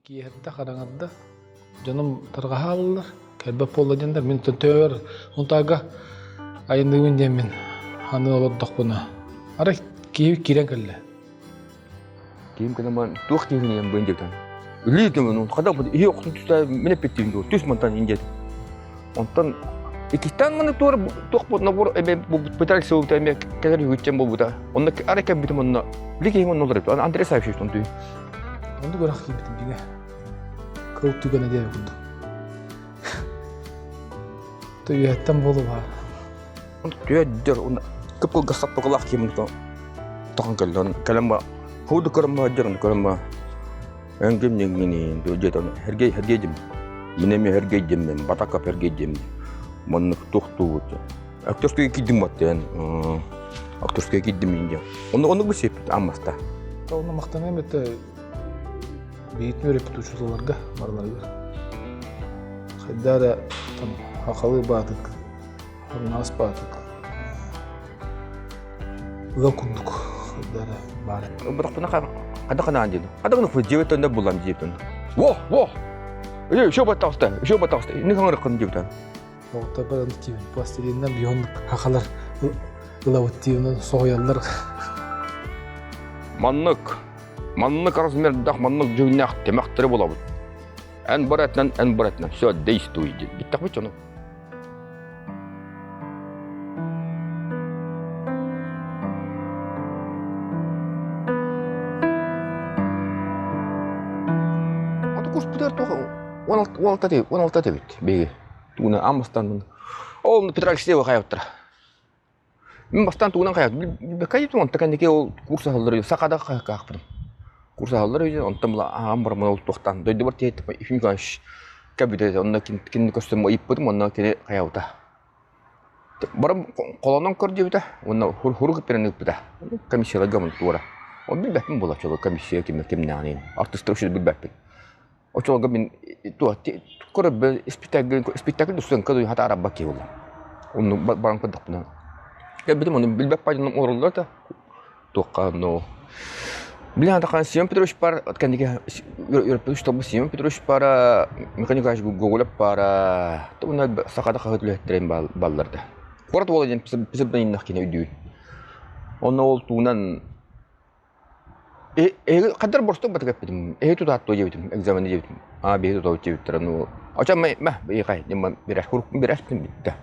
Киэһэрдэ хараҥарда, дьонум тарҕаһааллар, кэлбэт буолла диэннэр мин төбөбөр Унтаарга айанныыбын диэммин аны олордохпуна арай киһи киирэн кэллэ. Киһим кэлэн баран туох диэхиний быын диэбитин. Үлүү диэн хада иһи охтун түстэ мин эппиттиим дуо түс мантан ин диэтим. Онтон иккистээн маны туора туох набор эме бытар сылбыта эме кэлэр үгүччэн буолбута. Онно арай кэлбитим онно били киһим онно олорор. Андрей Савичевич онтуй. Оннук ырах киирбитим дьиҥэ. Кыл түгэнэ диэбит курдук. Үөһэттэн буолуо Түөддэр кып-кылгас саппыкылаах киһим тохон кэллэ. Кэлэн ба хууду көрөн ба дьон көрөн ба Эҥгим ньиҥҥиниин дьиэтэн Сергей Сергей дим. Мин эмиэ Сергей диммин, Батаков Сергей дим. Маннык туохтуубут. Актерская киирдим баттыан. Актерская киирдим инде. Онно оннук бисиппит аммаста. Онно махтаныам этэ биһитин үөрэппит учууталларга барыларыгар. Хайда эрэ там хахалы баатык, хурнаас баатык, ыал курдук хайда эрэ баар. Бырахпына хада ханаан диэн. Хада гына дьиэбит төннө булан диэбитин. Во, во! Еще баттаҕыста, еще баттаҕыста. Инник хаҥырыккын диэбитин. Доҕотторбор аны тиибин пластилинынан биһон хахалар ылабыт диэн соһуйаллар. Маннык, маннык размердаах, маннык дьүһүннээх тэмэхтэри булабыт. Эн бар этинэн, эн бар этинэн. Все, действуй диэн. Бүттэхпит ону. Аты курспутар туох 16 16 эбит биһиги. Тугунан аан бастаан ол Петр Алексеева хайабыттара. Мин бастаан тугунан хайабыт билбэккэ онто кэнники ол курс аһыллар сахада хаахпытым. Курс аһыллар үһү онтон була аан бараммын ол туохтаан дойдубар тиийэ Ефим Николаевич кэбитэ онно кинини көрсөн ыйыппытым онно кини хайабыта. Баран холонон көр диэбитэ уонна хурук ыппынан ыыппыта. Комиссияларга туора. Ол билбэппин буолла комиссия ким кимнээҕин артыыстар үчүгэй билбэппин. Оччолорго мин туох көрөрбөр испиктээкил испиктээкил устуҥка дуу хатаарарбат киһи буоллум. Оннук баран көрдөхпүнэ. Кэлбитим ону билбэт паадьанан олороллор да туохха ну Блин, адахан Семен Петрович пар кэнники үөрэппит Семен Петрович пара Михаил Николаевич Гоголев пара уонна сахада хаһыат үлэһиттэрин баллар да. Куорат уола диэн псевдонимнах кини өйдүүр. Онно ол туунан Эһиги хайдах боростуой батык эппитим, эһиги тутааттуо диэбитим, экзамены диэбитим. Аа, биһиги тутабыт диэбиттэрэ, ну, очон мэ, мэ, биһиэхэ, диэн биэрэр, курукпун биэрээспитим бүттэ.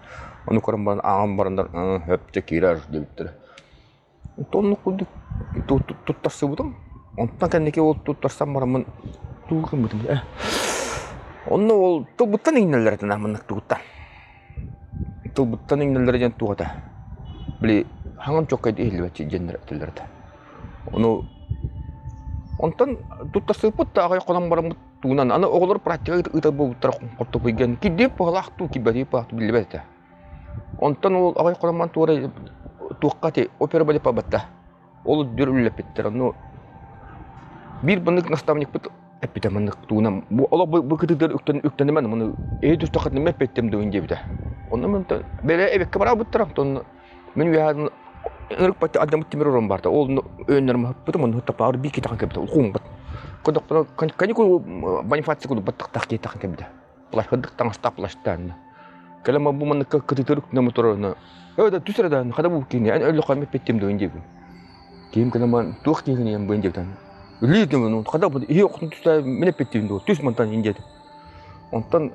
Ону көрөн баран, ааҕан бараннар, хөп, киирэр диэбиттэрэ. Оннук курдук туттарсыбытым. Онтон кэнники ол туттарсан бараммын тугу гыммытым ээ. Онно ол тылбыттан иҥнэллэр этэ маннык тугуттан. Тылбыттан иҥнэллэрэ диэн туох этэ? Били хаҥан чуоккайда иһиллибэт диэннэр этэллэр этэ. Ону онтон туттарсыппыт да аҕай хонон бараммыт тугунан аны оҕолор практика ыытар буолбуттара хортопуйган кирдиэп баҕалаах дуу кирбэтиэп баҕалаах дуу биллибэт этэ. Онтон ол аҕай хонон туора туохха ити опера балет барбатта. Ол үрдүгэр үлэлэппиттэр. Ону биир маннык наставникпыт эппитэ маннык тугунан бу олох бу кытыытыгар үктэн үктэнимэн маны эһи түстэххитинэ эппиттим дуун диэбитэ. Онно мин бэлэ эбиккэ бараабыттара. Онтон мин үөһэ ынырык бачча алдьаммыт тимир орон баарта. Ол өйөннөрүм ыһыппытым, онно таппаҕар биир киһи кэбитэ. Улхуҥ бат. Кодохпуна каникул Бонифаций курдук баттахтаах киһи тахсан кэбитэ. Плащ таҥастаах плащтаан. Кэлэн бу манныкка кытыытыр үктэнэ турарына Ээ да түс эрэ да хада бу киһини эн өллөххө эппиттим дуун диэбин. Киһим кэлэн баран туох диэхиний быын диэбитин. Үлүү диэн хада бу иһи охтун түстэ мин эппиттим дуо түс мантан ин диэтим. Онтон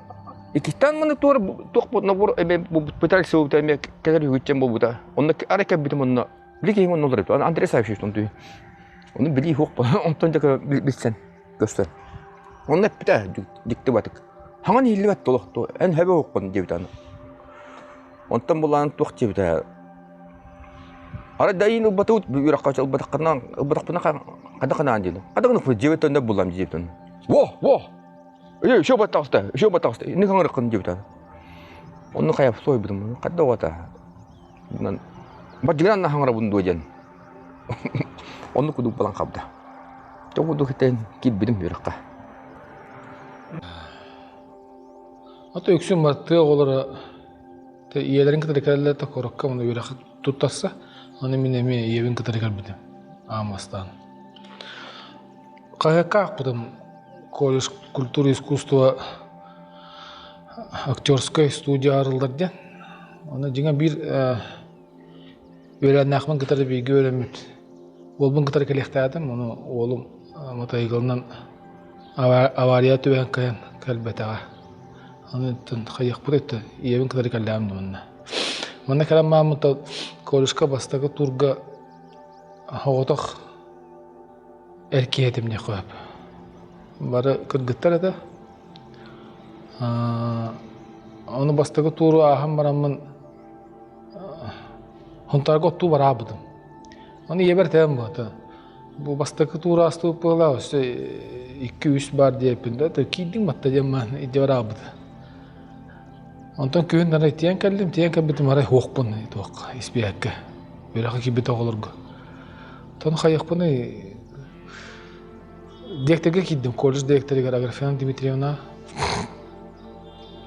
иккистээн маны туора туох бу набор эме бытар сылбыта эме кэлэр үгүччэн буолбута. Онно арай кэлбитим онно били киһим онно олорор Андрей Савичевич онтуй. Ону билии суох онтон дьэ билсэн көстөн. Онно эппитэ дьикти батык. Хаҥан иһиллибэт толохту эн хэбэ оһоххун диэбитэ аны. Онтон булаан туох диэбитэ Арай дайын ылбатыбыт үөрэххэ ылбатаххына ылбатахпына хада ханаан диэн. Хада гына дьиэбит өннө буллам диэбитин. Во, во! Э, еще баттаҕыста, еще баттаҕыста. Инник хаҥырыккын диэбитэ. Онну хайа суойбутум. Хадда оҕото. Бадьыгынан хаҥырабын дуо диэн. Оннук кудук балан хабда. Тоҕо кудук этэн киирбитим үөрэххэ. Ата үксүн бар тыа оҕолоро ийэлэрин кытары кэлэллэр да куоракка уонна үөрэххэ туттарса, аны мин эмиэ ийэбин кытары кэлбитим аан бастаан. Хаһыакка аахпытым. Колледж культуры и искусства актерскай студия арыллар диэн. Ону дьиҥэ биир үөлээннээхпин кытары бииргэ үөрэммит уолбун кытары кэлиэхтээтим. Ону уолум мотоциклынан авария түбэһэн кэлэн кэлбэтэҕэ. Аны хайыахпыт өттө ийэбин кытары кэллэҕим да манна. Манна кэлэн мааммыта колледжка бастакы турга оҕотох эр киһи этим диэххэ сөп. Бары кыргыттар этэ. Ону бастакы тууру ааһан бараммын Хонтаарга оттуу бараабытым. Ону ийэбэр этэбин буолта. Бу бастакы тууру аастыбыт буолла, өссө икки-үс баар диэппин да, киирдиҥ батта диэн маан илдьэ бараабыта. Онтон күһүн арай тиийэн кэллим, тиийэн кэлбитим арай суохпун туохха, испиэһэккэ. Үөрэххэ киирбит оҕолорго. Тон хайыахпыный диэктэргэ киирдим, колледж диэктэригэр Аграфена Дмитриевна.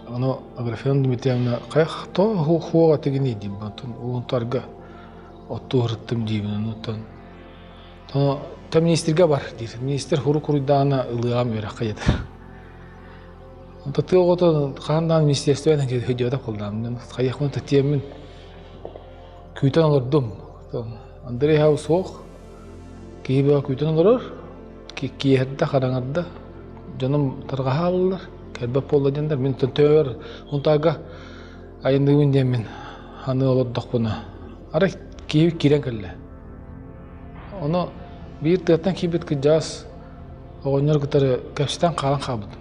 Ону Аграфена Дмитриевна хайах то хуоҕа тигиний диим, онтон уонтарга оттуу ырыттым диибин, онтон то та министргэ бар диир. Министр хурук хуруйдаҕына ылыаҕым үөрэххэ диэтэ. Онто тыа оҕото хаһан даҕаны министерствоны өйдөөтөх буоллаҕым. Хайыахпын тиэммин күүтэн олордум. Андрей Хау суох. Киһи бөҕө күүтэн олорор. Киэһэрдэ, хараҥарда. Дьонум тарҕаһа хааллылар. Кэлбэт буолла диэннэр. Мин төбөр Унтаарга айанныыбын диэммин аны олордохпуна. Арай киһи киирэн кэллэ. Ону биир тыаттан киирбит кырдьаҕас оҕонньор кытары кэпсэтэн хаалан хаалбытым.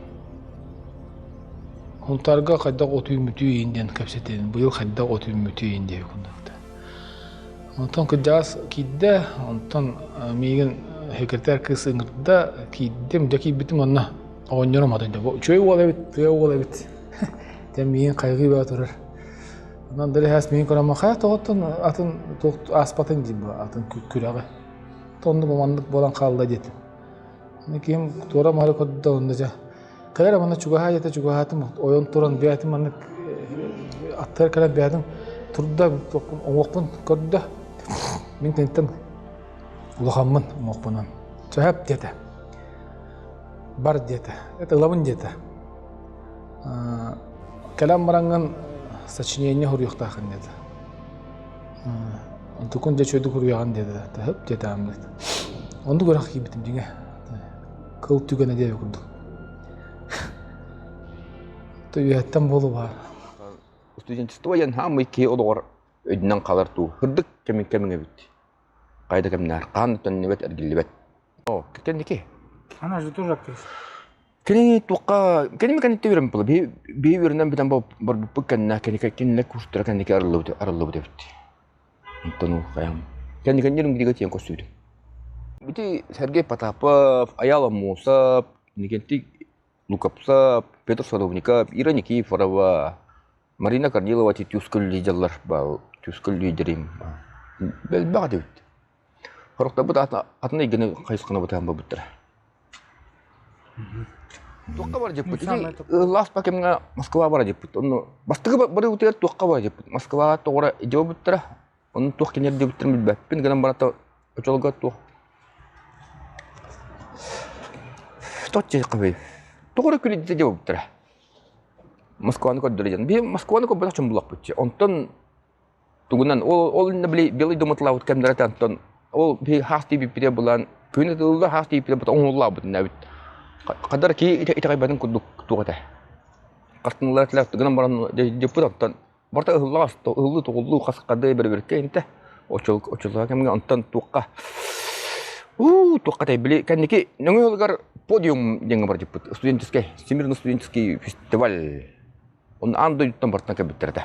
Хунтаарга хайдах от үүммүтүй иин диэн кэпсэтэн, быйыл хайдах от үүммүтүй иин диэбит курдук. Онтон кырдьаҕас киирдэ, онтон миигин секретарь кыыс ыҥырда, киирдим, дьэ киирбитим онно оҕонньорум атын дьэ үчүгэй уол эбит, тыа уол эбит. Дьэ миигин хайҕыы баа турар. Онон Дриһээс миигин көрөн хайа тоҕоттон атын туох ааспатын диир бу атын күрэҕи. Оннук маннык буолан хаалла диэтим. Киһим туора маары көрдө онно дьэ кэлэр манна чугаһаа диэтэ чугаһаатым ойон туран бэйэтим маннык аттыгар кэлэн бэйэтим турда уҥуохпун көрдө мин киниттэн улахаммын уҥуохпунан сөп диэтэ бар диэтэ это ылабын диэтэ кэлэн бараҥҥын сочинение суруйуохтааххын диэтэ Онтукун дьэ үчүгэйдик уруйаҕын диэтэ. Төһөп диэтэ ааммыт. Оннук үрэх киирбитим дьиҥэ. Кыл түгэнэ диэбит курдук. Үөһэттэн буолу баар. Студенчество диэн хаамый киһи олоҕор өйдөнөн хаалар туу. Һырдык кэмин кэмиҥ эбит. Хайда кэмнээр хаан төннүбэт эргиллибэт. О, кэнники. Она же тоже актриса. Кини туохха кини кэнниттэн үөрэммит буолла. Биһи биһи үөрэнэн бүтэн барбыппыт кэннэ кини кинилэр курстара кэнники арыллыбыт арыллыбыт эбит. Онтон ол хайам кэнники ньириҥ тиийэн көрсүбүтүм. Ити Сергей Потапов, Аял Аммосов, Никентий Лукопсов, Петр Садовников, Ира Никифорова, Марина Корнилова ити түскүл лидерлар түскүл лидерим элбэх эбит. Сорохторбут атын эйгэни хайысханы бытаан барбыттара. Туохха бар дьыппыт? Ыаллааспа кэмҥэ Москва бара дьыппыт. Онно бастакы барыыбытыгар туохха бара дьыппыт? Москваҕа тоҕо дьиэбиттэрэ. Онно туох кинилэр диэбиттэрин билбэппин. Гынан баран очолго туох Туох диэххэ Тоҕо эрэ күлүддэ диэбиттэрэ. Москваны көрдөрө диэн. Биһи Москваны көрбөтөх дьон буллахпыт. Онтон Тугунан ол ол иннэ били белый дом кэмнэрэ онтон ол биһи хаас тиийбиппитэ булан күн ытылла хаас тиийбиппитэ бут оҥоһуллаабыт иннэбит хадар киһи итэҕэйбэтин курдук туох этэ хартыналар этилэр гынан баран дьыппыт онтон барыта ыһыллаҕас ыһыллыы тоҕуллуу хас хады бэрбэркэ интэ очол очолуга кэмҥэ онтон туохха уу туохха этэй били кэнники нөҥүө ыһылыгар подиум диэҥҥэ бар дьыппыт студенческий всемирный студенческий фестиваль Онно аан дойдуттан барытынан кэлбиттэр этэ.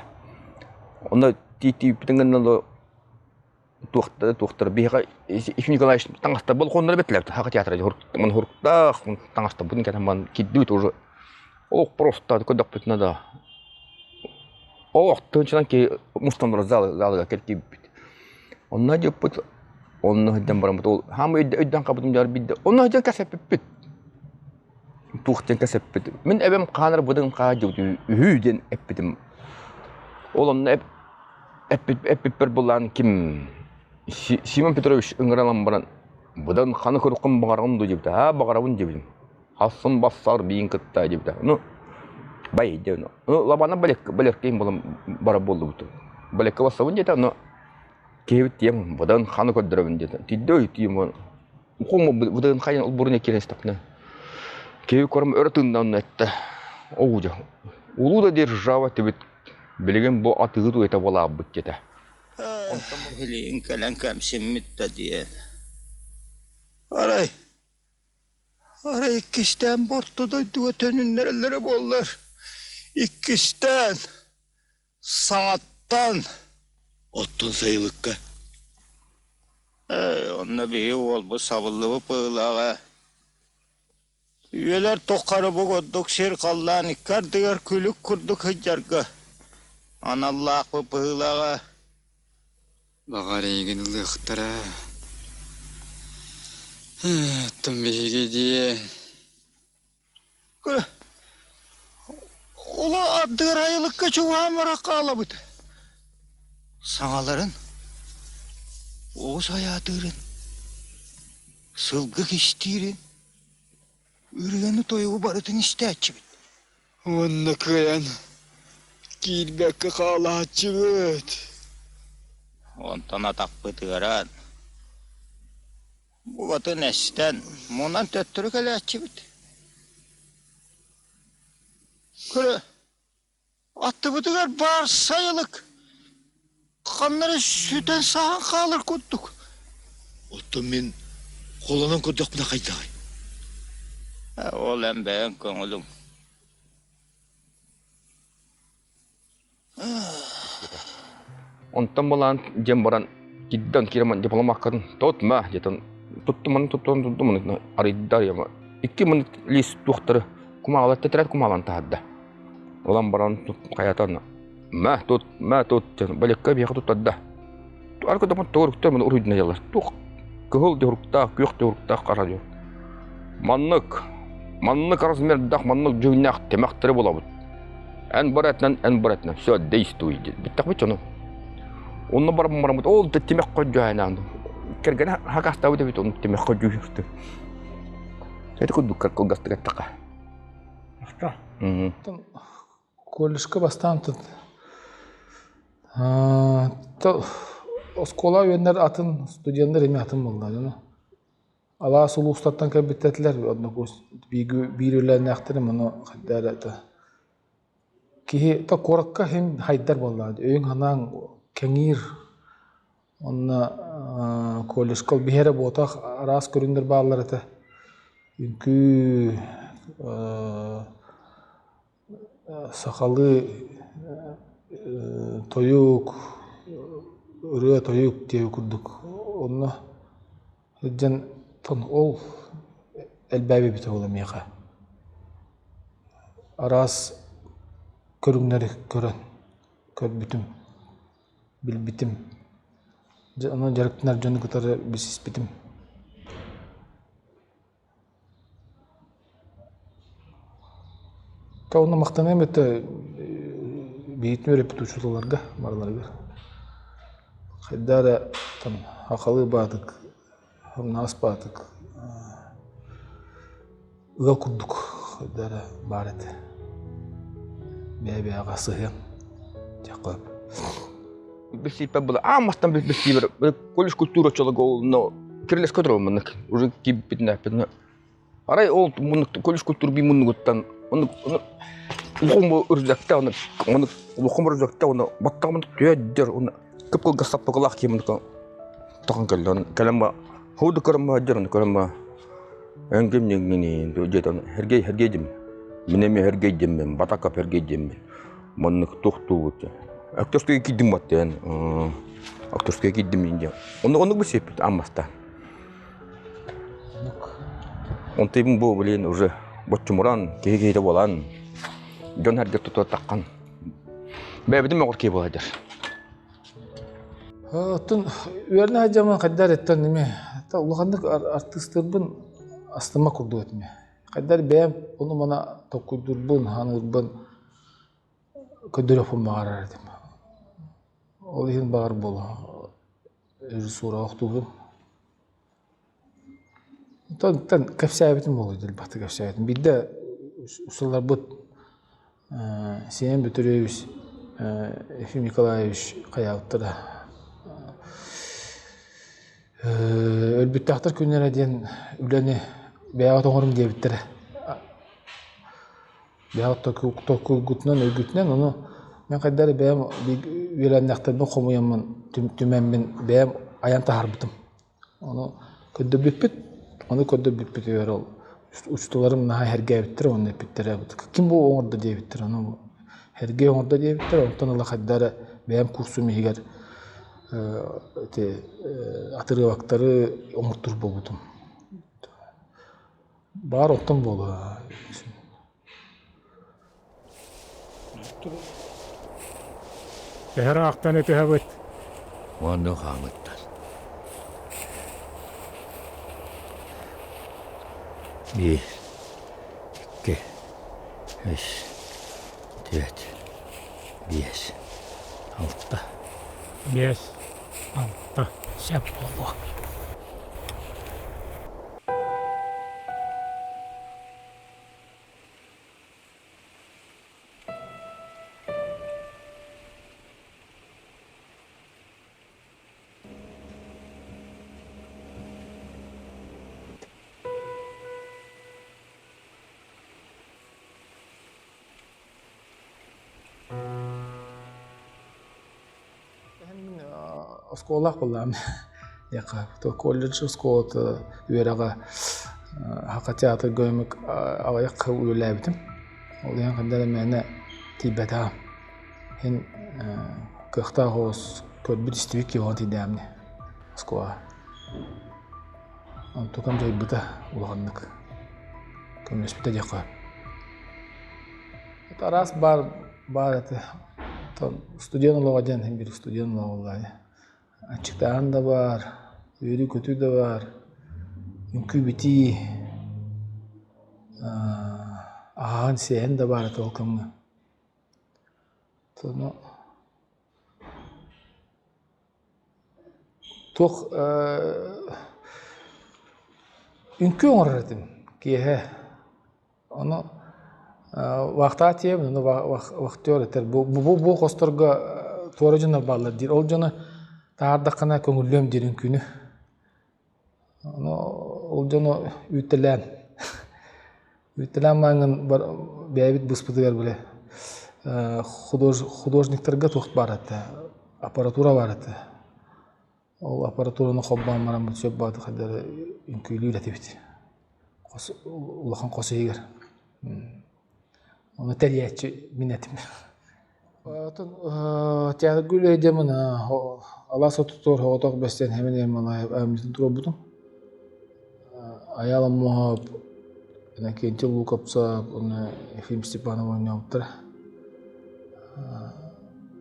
Онно тиийбитин гынна туохтара туохтара биһиэхэ Ефим Николаевич таҥастар болхуоннара бэтилээбит Саха театра ман хуруктаах таҥастарбытын кэтэн баран киирдибит уже ох просто көрдөхпүтүнэ да олох тыынчанан киһи мустан барар зал залыгар киирбит. Онно дьыппыт онно сылдьан бараммыт ол хаамый өйдөөн хаалбытым дьэ биирдэ онно сылдьан кэпсэппиппит Туох диэн кэпсэппит. Мин эбэм хаанар быдын хаа дьыбыт үһүү диэн эппитим. Ол онно эппит эппиппэр булаан ким Симон Петрович ыҥыралан баран быдан ханы көрүөххүн баҕараҕын дуо диэбитэ. Аа баҕарабын диэбитим. Хассын бассар биин кытта диэбитэ. Ну, бай диэн. Ну, лабана балекка балекка буолан бара буоллубут. Балекка бассабын диэтэ, но киһибит тиэм быдан ханы көрдөрөбүн диэтэ. Тидде өй тиим Кум быдан хайан олбуруна киирэн истэхпинэ. Киһи көрөм өрө тыынна этте. Оо дьэ. Улуу да держава тибит. Билигин бу атыгы туйта буолаабыт диэтэ. Билигин кэлэн кэмсиммит да диэн. Арай Арай иккистээн борто дойдуга төнүннэрэллэрэ буоллар, иккистээн, саҥаттан Оттон сайылыкка Ээ, онно биһи уолбут сабыллыбыт быһыылааҕа. Үйэлэр тухары бу курдук сир-халлаан икки ардыгар күлүк курдук сылдьарга аналлаахпыт быһыылааҕа. Баҕар эйигин ылыахтара. Оттон биһиги диэн Улу ардыгар айылыкка чугаһаан баран хаалабыт. Саҥаларын, оҕус айаатыырын, сылгы кистиирин, ырыаны-тойугу барытын истээччибит. Уонна кыайан киирбэккэ хаалааччыбыт. Онтон атахпыт ыараан, букатын эстэн, мунан төттөрү кэлээччибит. Көрө, Аттыбытыгар баар сайылык ханна эрэ сүтэн саһан хаалар курдук. Оттон мин холонон көрдөхпүнэ хайдаҕый? Ол эн бэйэҥ көҥүлүҥ. Онтон балаан диэн баран киддан киирэн дипломаккатын тот ма диэтэн туттуманы туттан туттуманы арыйда икки мын лист туохтары кумаалар тетрадь кумаалан таһарда. Ылан баран хайатан мэ тут мэ тут диэн балекка биһиэхэ туттарда. Арка да тоҕуруктар маны уруйдун айаллар. Туох кыһыл дьоруктаах, күөх дьоруктаах, хара дьор. Маннык, маннык размердаах, маннык дьүһүннээх тимэхтэри булабыт. Эн бар этинэн, эн бар этинэн, все, действуй диэн. Бүттэхпит дьону. Онно баран бараммыт, ол да тимэх көрдьөһөнөн. Кэргэнэ хакастаабыт эбит, ону тимэх көрдьүүртү. Эти курдук кылгастык эттэххэ. Колледжка бастаан тут оскуола үөннэр атын студеннар эмиэ атын буолла Алаас улуустартан кэлбиттэтилэр биир үлэлээхтэрим ону хайда эрэ киһи то куоракка иһин хайдар буоллаҕа дии өйүҥ-санааҥ кэҥиир Онно колледжка ол биһи эрэ буотах араас көрүҥнэр бааллар этэ. Үҥкүү, сахалыы тойук, ырыа-тойук диэби курдук. Онно сылдьан ол элбээбит буолла миэхэ. Араас көрүҥнэри көрөн көрбүтүм. Билбитим. Дьэ онон дьарыктанар дьону кытары билсиспитим. Онно махтаныам этэ биһиги үөрэппит учууталларга барыларыгар. Хайдах эрэ там сахалыы баатык Хамнаас баатык ыал курдук хайда эрэ баар этэ. Бэйэ-бэйэҕэ сыһыан диэххэ сөп. Билсииппэр была аан бастаан билсиибэр колледж культура оччолорго но кирилэскэ турабын маннык уже киирбитин Арай ол колледж культура би муннугуттан оннук улахом рюкзакта оны оны улахом рюкзакта оны баттаҕым түөддер оны кып-кылгас саппыкылаах киһи тахан кэллэ кэлэн ба хауды көрөн ба дьер оны көрөн ба эҥким ньиҥҥини дьиэтэн Сергей Сергей дим мин эмиэ Сергей диэммин Батаков Сергей диэммин маннык туохтуубут актерскайга киирдим баттыан актерскайга киирдим диэн оннук оннук билсиппит аан бастаан Онтуйбун бу блин уже боччумуран, киһи киһитэ буолан, дьон сэргэ тутуоттаххан. Бэйэбитин мөҕөр киһи буола дьэр. Оттон үөрэнэ сылдьаммын хайдах эрэ эми улаханнык артыыстыырбын астыма курдук этим. Хайдах бэйэм ону-маны толкуйдуурбун, саныырбын көрдөрүөхпүн баҕарар этим. Ол иһин баҕар буолуо режиссураҕа охтуубун. Онтон кэпсээбитим буолуо элбэхтик кэпсээбитим. Биирдэ сылларбыт Сиэн Бөтүрүөбүс Ефим Николаевич хайаабыттара Өлбүттээхтэр күннэрэ диэн үлэни бэйэҕит оҥоруҥ диэбиттэрэ. Бэйэҕит толкуйгутунан, өйгүтүнэн ону мин хайдах эрэ бэйэм үөрэннэхтэрбин хомуйаммын, түмэммин бэйэм айан таһаарбытым. Ону көрдөрбүппүт, ону көрдөрбүппүтүгэр ол учууталларым наһаа сэргээбиттэр уонна эппиттэрэ ким бу оҥордо диэбиттэр, ону Сергей оҥордо диэбиттэр, онтон ыла хайдах эрэ бэйэм курсум иһигэр ити атырыабактары оҥортуур буолбутум. Баар оттон буолуо. Төһө ыраахтан ытыһабыт? Онно хаамыттан. Биир, икки, үс, түөрт, биэс, алта. Биэс, алта, сөп буолуо. Оскуолалаах буоллаҕым диэххэ колледж оскуолата үөрэҕэ Саха театрга аҕыйах сыл үлэлээбитим. Ол иһин ханна эрэ мээнэ тиийбэтэҕим. Иһин кыахтаах оҕус көрбүт-истибит киһи оҕо тиийдэҕим дии оскуолаҕа. Онтукам дьайбыта улаханнык көмөлөспүтэ диэххэ сөп. Араас баар баар этэ. Студент олоҕо диэн иһин биир студент олоҕо буоллаҕа дии. Аччыктааһын да баар, үөрүү-көтүү да баар, үҥкүү-битии, аһаан-сиэһэн да баар этэ ол кэмҥэ. Туох үҥкүү оҥорор этим киэһэ. Ону вахтаҕа тиийэбин, ону вахтер этэр бу бу хосторго туора дьоннор бааллар диир. Ол дьону таһаардаххына көҥүллүөм диир үҥкүүнү. Ону ол дьону үүттэлээн үүттэлээн мааҥҥын бэйэбит быспытыгар били художниктарга туох баар этэ аппаратура баар этэ. Ол аппаратураны холбоон бараммыт сөп баҕайытык хайдах эрэ үҥкүүлүүр этибит. Улахан хос иһигэр. Ону тэрийээччи мин этим. Оттон театрга үлэһитим алаас отутугар соҕотох бэстэн Хэмин Ермолаев айымньытын туруорбутум. Айаал Омуоһап, Иннокентий Лукопцов уонна Ефим Степанов оонньообуттара.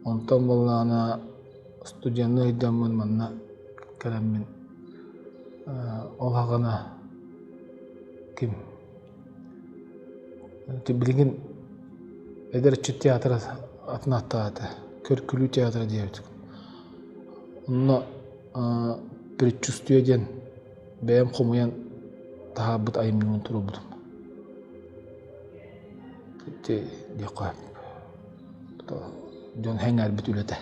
Онтон буоллаҕына студенныы сылдьаммын манна кэлэммин ол аҕана ким Билигин эдэр ыччат театра атын ааттаах этэ, Көр-күлүү театра диэбит. Онно «Предчувствие» диэн бэйэм хомуйан таһаарбыт айымньыбын туруорбутум. Ити диэххэ дьон сэҥээрбит үлэтэ.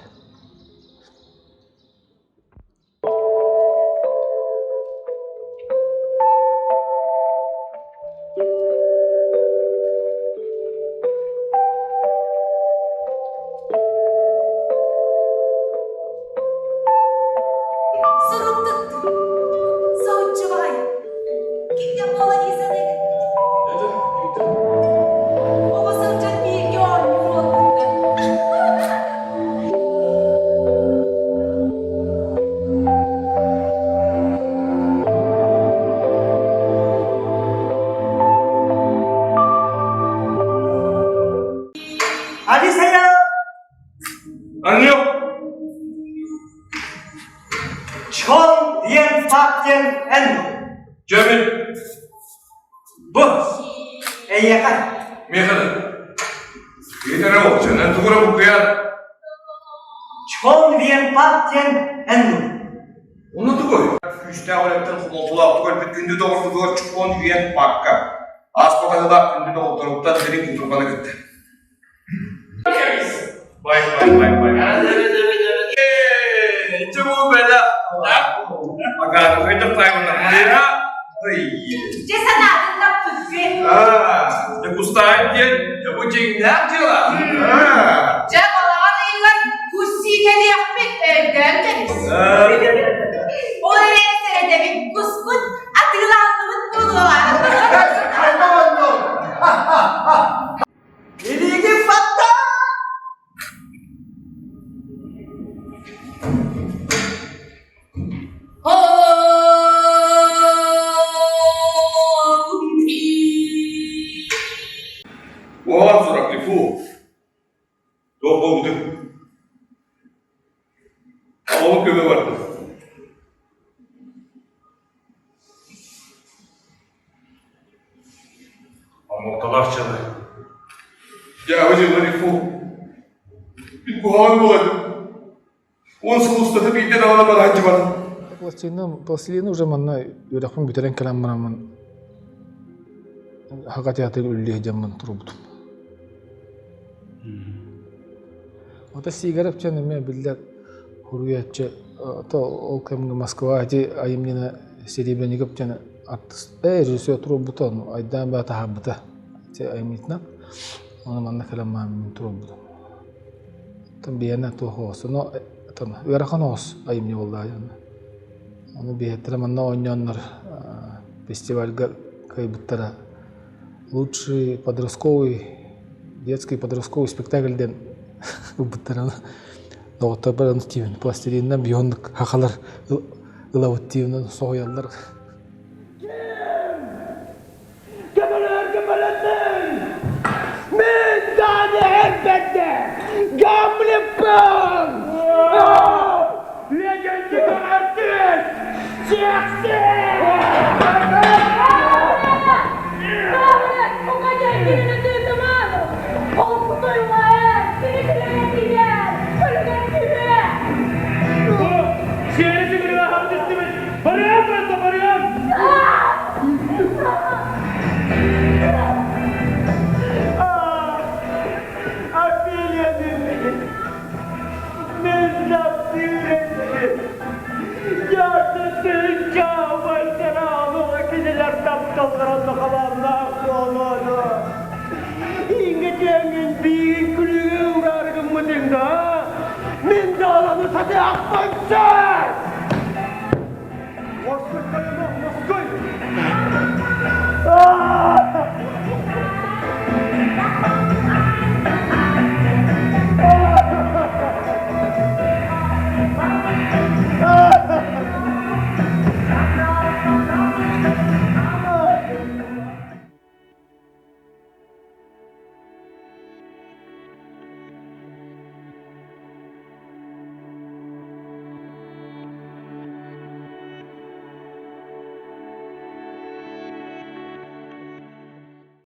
Сурук туттум. Соһуччу баҕайы. Кимҥэ буола дии саныыгын? Оҕо сылдьан бииргэ оонньуур уолбуттан. Алисая! Анньо! Чон диэн фак диэн эн Дьөмүн! Бу эйиэхэ. Миэхэ Киһитэрэ уопсанан тугура буккуйан. Чон диэн пак диэн эн. Онно тугуй? Күүстээх үлэттэн хомолтолоохтук өлбүт күндү доҕорбутугар чукуон үйэн парка ааспат аһыылаах күндү доҕотторуттан дириҥ кутурҕаны кытта. Бай бай бай бай. Чему бэла? Ага, хайдах тайвана. Дьэ санаатын таппыккын. Дьэ кустаайын диэн, дьэ бу дьиҥнээх дьыала. Дьэ балаҕан ыйыгар кус сии кэлиэхпит, өйдөөн кэбис. Ол эрэн сэрэтэбит, куспут атыылаһыллыбыт буолуоҕа. Илиигин баттаа! Уоһаан сурахтыы фу. Туох буолбутуй? Оҕолор көмө бардым. Омукталаах дьыала. Дьээбэ дьыала фу. Мин куһаҕан буолардым. 10 сыл устата биирдэ даҕаны бара сылдьыбатым. Пластилины, пластилины уже манна үөрэхпин бүтэрэн кэлэн бараммын Саха театрыгар үлэлии сылдьаммын турбутум. Ото Сигарев диэн эмиэ биллэр суруйааччы то ол кэмҥэ Москва ити айымньыны Серебренников диэн артыыс режиссер туруорбута ону айдаан баа таһаарбыта ити айымньытынан ону манна кэлэн мин туруорбутум. Оттон биһиэнэ туох оҕус ону ыарахан оҕус айымньы буолла ону биһиэттэрэ манна оонньооннор фестивальга кыайбыттара лучший подростковый детский подростковый спектакль диэн ылбыттара доҕотторбор ону тиибин пластилинынан биһоннук хахалар ылабыт тиибин соһуйаллар Көмөлөһөргө бэлэммин! Мин даҕаны эрбэрдэ Гамлеппын! Легенда артист! Сиэхсин! Сиэри сигиригэ хабдыстыбыт! Барыам, барыам!